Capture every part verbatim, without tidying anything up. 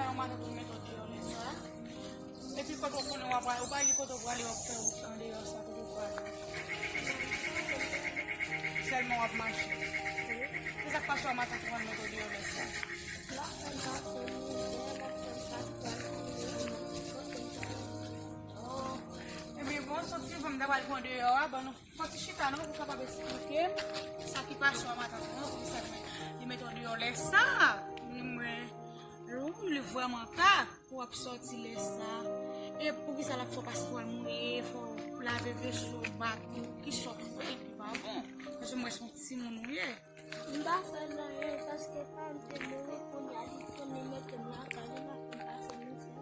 Yon matant ou mete w deyò lè sa. Epi kote w konnen w ap ale, ou pa gen kote w prale, w ap fè wout andeyò sa, kote w prale. Sèlman w ap mache. Se sa k pase w a matant ou pral mete w deyò lè sa. Oh. Ebyen, bon, sòti, fò m ta pral pran deyò a, ban nou. Fò ti chita non, pou kapab esplike m sa ki pase w a matant ou an, poukisa li mete w deyò lè sa. Li mwen, lou, li vrèman ta pou w ap sòti lè sa. E poukisa l ap fè w pase pou w al mouye, fò w lave veso, bato, kisa w ap fè, li pa bon. Paske m wè se yon timoun ou ye. M pa fè l anyen, paske pa m te mouri, kounye a li tounen mete m lakay, li pa fè m pase mizè.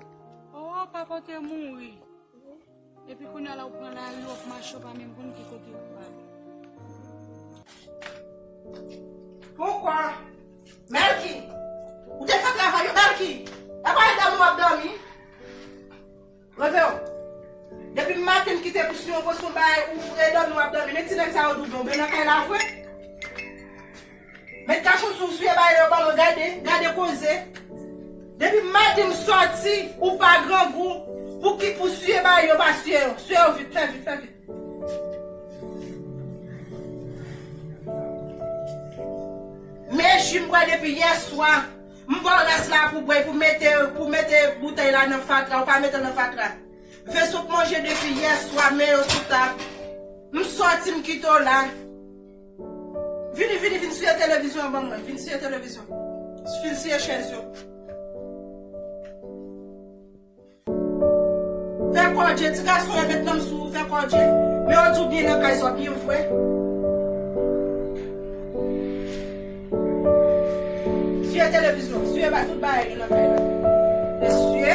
Oh, papa w te mouri. Epi kounye a la ou pran lari, w ap mache, w pa menm konn ki kote w prale. Poukwa? Melky! Ou te fè travay ou, Melky! E pa e dòmi w ap dòmi? Leve w! Depi maten m kite pou sou yon pòsyon bagay, ou e dòmi w ap dòmi. Men ti nèg sa yo doub, yo ben nan kay la vre? Met kachon sou w, siye bagay yo ban mwen, gade, gade koze. Depi maten m sòti, ou pa grangou, pou ki pou siye bagay yo pa siye yo. Siye yo vit, fè vit, fè vit. Men ji m bwè depi yè swa, m ba w rès la pou bwè, pou mete, pou mete boutèy la nan fatra, ou pa mete l nan fatra. Veso k manje depi yè swa, men yo sou tab. M sòti, m kite w la. Vini, vini, vin siye televizyon an ban mwen. Vin siye televizyon. Vin siye chèz yo. Fè kòdje, ti gason yo met nanm sou ou, fè kòdje. Men yo di w byen nan kay sa, byen vre. Siye televizyon, siye ba tout bagay yo nan kay la. Mesye.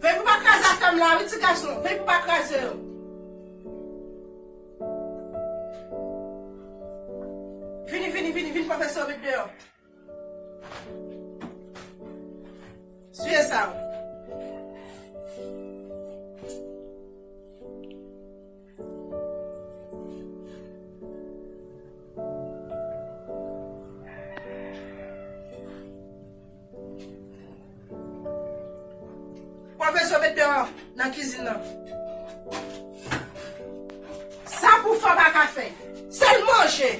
Veye pou pa kraze afè m la, wi, ti gason. Veye pou pa kraze yo. Vini, vini, vini, vini, pwofesè, met deyò. Siye sa. Pwofesè, met deyò nan kizin nan. Sa pou fè w pa ka fè. Sèl manje.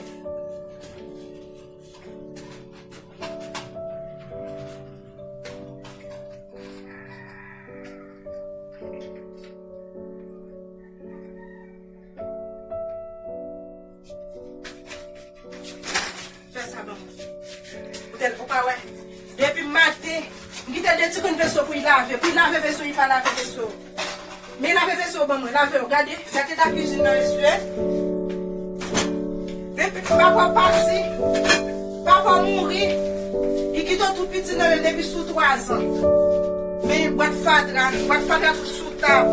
Fè sa ban mwen. Poutèt ou pa wè. Depi maten, m kite de ti grenn veso pou y lave. Pou y lave veso, y pa lave veso. Men lave veso ban mwen, lave yo. Gade, gade ta kizin nan esye. Depi papa w pati, papa w mouri, li kite w tout piti nan men depi sou twazan. Men bwat fatra, bwat fatra tout sou tab.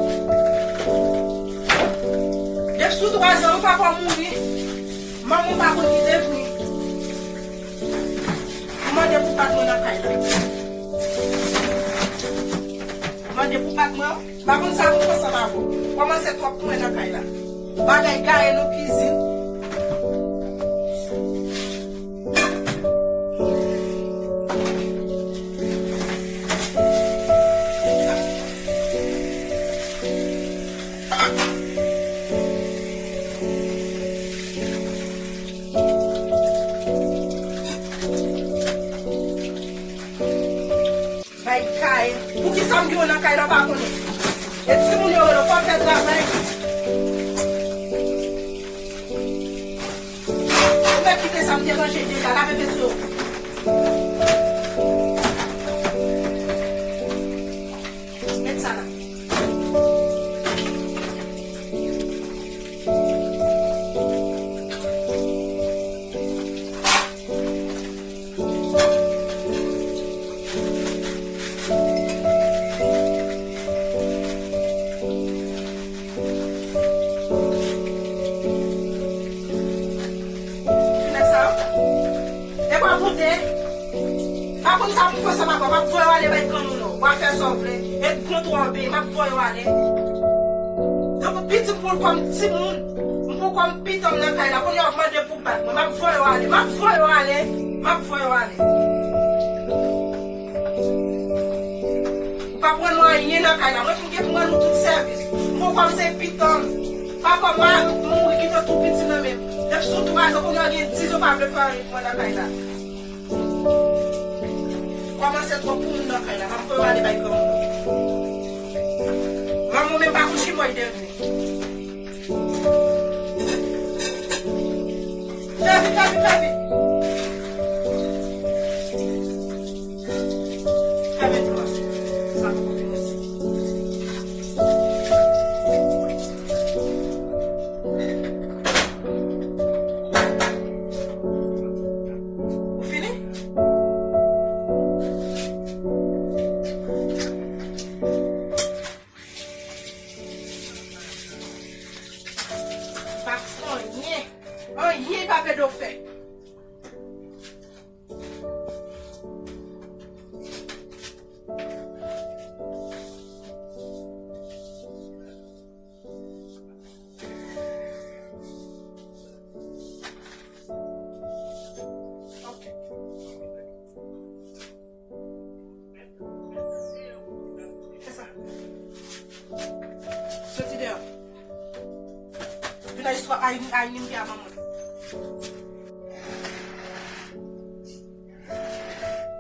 Depi sou twazan, wi, papa w mouri. Manman w pa konn ki devni. Mande pou pat mwen nan kay la. Mande pou pat mwen. M pa konn sa pou fè ansanm avè w. Kòmanse twòp pou mwen nan kay la. Bagay gaye nan kizin. Bay kay. Poukisa m gen w nan kay la, w pa konnen? E timoun yo rele w, fò w fè travay. Ou mèt kite sa m te ranje deja, lave veso. Met sa la. Ti nèg sa yo. E pa koute. Pa konn sa pou fè sa, papa. M ap voye w ale bay granmoun ou. W a fè sa w vle. E gwo twòbe, m ap voye w ale. Donk, Pitit m pou l kòm timoun. M pou kòm pitit m nan kay la. Kounye a w ap mande pou bat mwen. M ap voye w ale. M ap voye w ale. M ap voye w ale. Ou pa pran nou anyen nan kay la. Mwen pou gen pou mwen nou tout sèvis. M pou kòm se pitit m. Papa m mouri kite tou piti nan men m. Depi sou twa zan, kounye a gen diz an pa vle fè anyen pou mwen nan kay la. Kòmanse twòp pou moun nan kay la. M ap voye w ale bay granmoun. Granmoun menm pa konn ki bò l te vle. Fè vit, fè vit, fè vit. Fèmen dlo a. Sa poko fini. Ou fini? Pa fè anyen. Anyen pa pede w fè. Ok. Fè sa. Soti deyò. Vin nan istwa Ayni, Ayni m te a ban mwen.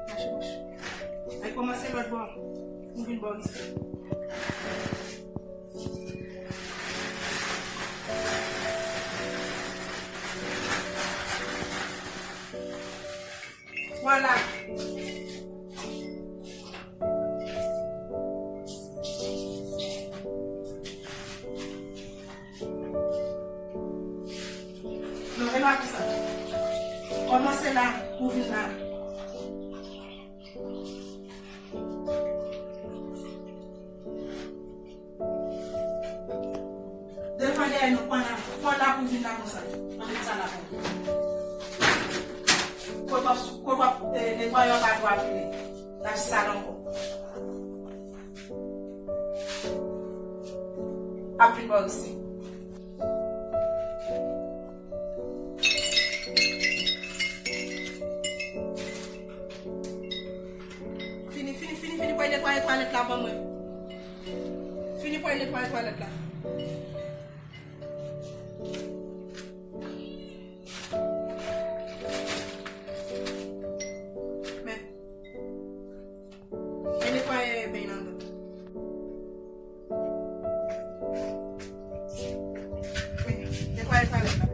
Mache, mache. Ay, kòmanse lòt bò. M vin bò isi. Vwala. Non, e pa konsa. Kòmanse la, pou vin la. Devan dèyè nou, pran la, pran la pou vin la konsa. Mwen met sa la pou. Kot w ap, kot w ap, eh, netwaye anba dwa vire. N ap sal ankò. Ap vin bò isi. Fini, fini, fini, fini, pral netwaye twalèt la ban mwen. Fini, pral netwaye twalèt la. Men. E netwaye beny nan tou. Wi, netwaye twalèt la.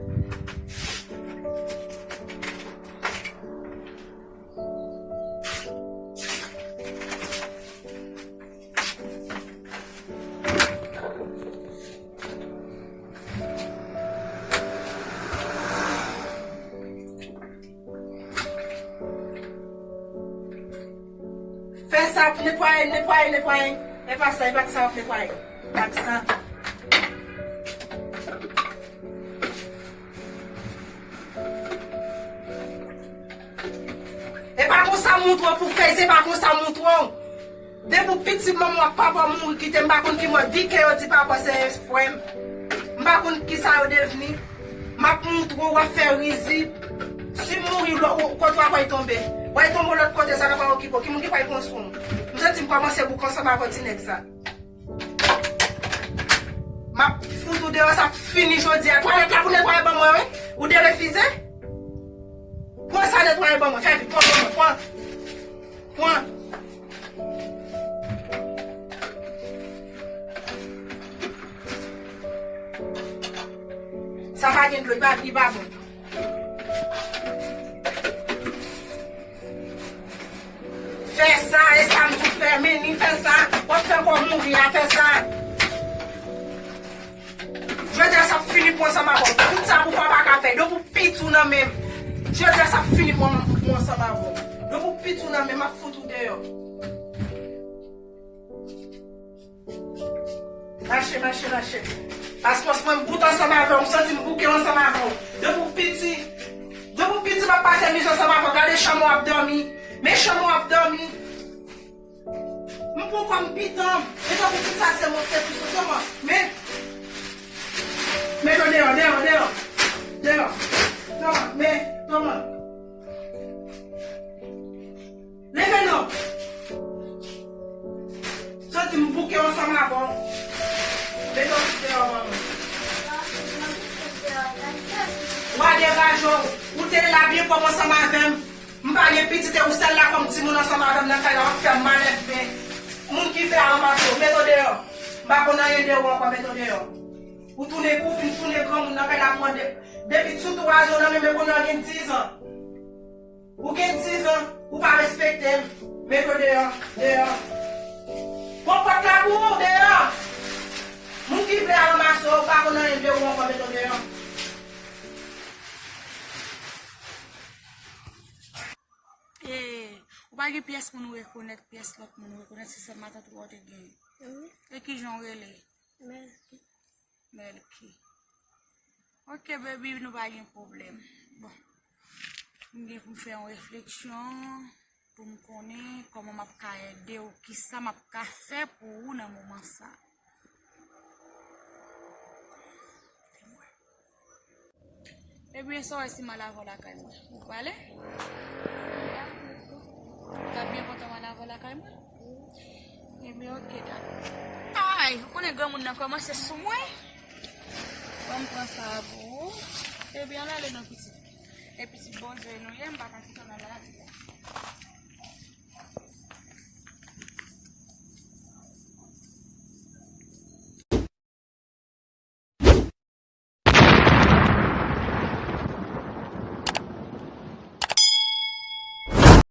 Fè sa pou netwaye, netwaye, netwaye. E pa sa, e pa sa w ap netwaye. Ak sa. E pa konsa m montre w pou fè, se pa konsa m montre w. Depi w piti, manman w ak papa w mouri kite m, m pa konn ki mò. Di ke yo di papa w se frè m. M pa konn kisa yo devni. M ap montre w, w ap fè rizib. Si m mouri, lò, ou, kote w ap pral tonbe? W pral tonbe lòt kote, sa k ap pral okipe w? Ki moun ki pral pran swen w? M santi m kòmanse bouk ansanm avè w, ti nèg sa. M ap fout ou deyò, sa fini jodi a. Twalèt la pou netwaye ban mwen, wi. Ou derefize? Pran sa netwaye ban mwen. Fè vit, pran ban mwen, pran. Pran. Sa pa gen dlo, li pa, li pa bon. Fè sa, e sa m di w fè, men ni fè sa, w ap fè kò w mouri a, fè sa. Jodi a sa ap fini pou ansanm avè w. Tout sa pou fè w pa ka fè. Depi w piti w nan men m. Jodi a sa ap fini pou mwen ansanm avè w. Depi w piti w nan men m, m ap fout ou deyò. Mache, mache, mache. Paske mwen m bout ansanm avè w, m santi m bouke ansanm avè w. Depi w piti, depi w piti m ap pase mizè ansanm avè w. Gade chanm w ap dòmi. Men chanm w ap dòmi. M pran kò m pitan. E tankou tout sa se mwen ki te pouse w, men. Ou te la byen pwòp ansanm avè m. M pa gen pitit e ou sèl la kòm timoun ansanm avè m nan kay la, w ap fè m malève. Moun ki vle a ranmase w, mete w deyò. M pa konn anyen de ou ankò, mete w deyò. Ou tounen, ou vin tounen granmoun nan kay la, ap mande. Depi sou twa zan nan men men kounye a gen dizan. Ou gen dizan, ou pa respekte m. Mete w deyò, deyò. Pran pòt la pou ou, deyò. Moun ki vle a ranmase w, ou pa konn anyen de ou ankò, mete w deyò. E, ou pa gen pyès moun ou rekonèt, pyès lòt moun ou rekonèt, se sèl matant ou a w te gen. E kijan w rele? Melky. Melky. Ok, baby, nou pa gen pwoblèm. Bon, m gen pou m fè yon refleksyon pou m konnen kòman m ap ka ede w, kisa m ap ka fè pou ou nan moman sa. Ebyen, sa w wè si m al avè w lakay mwen? Ou prale? Ou ta byen kontan m al avè w lakay mwen? Ebyen, ok, dakò. Ay, ou konnen granmoun nan kòmanse sou mwen. Ban m pran sa pou ou. Ebyen, ann ale non, pitit. E pitit Bondye nou ye, m pa ka kite w nan lari a.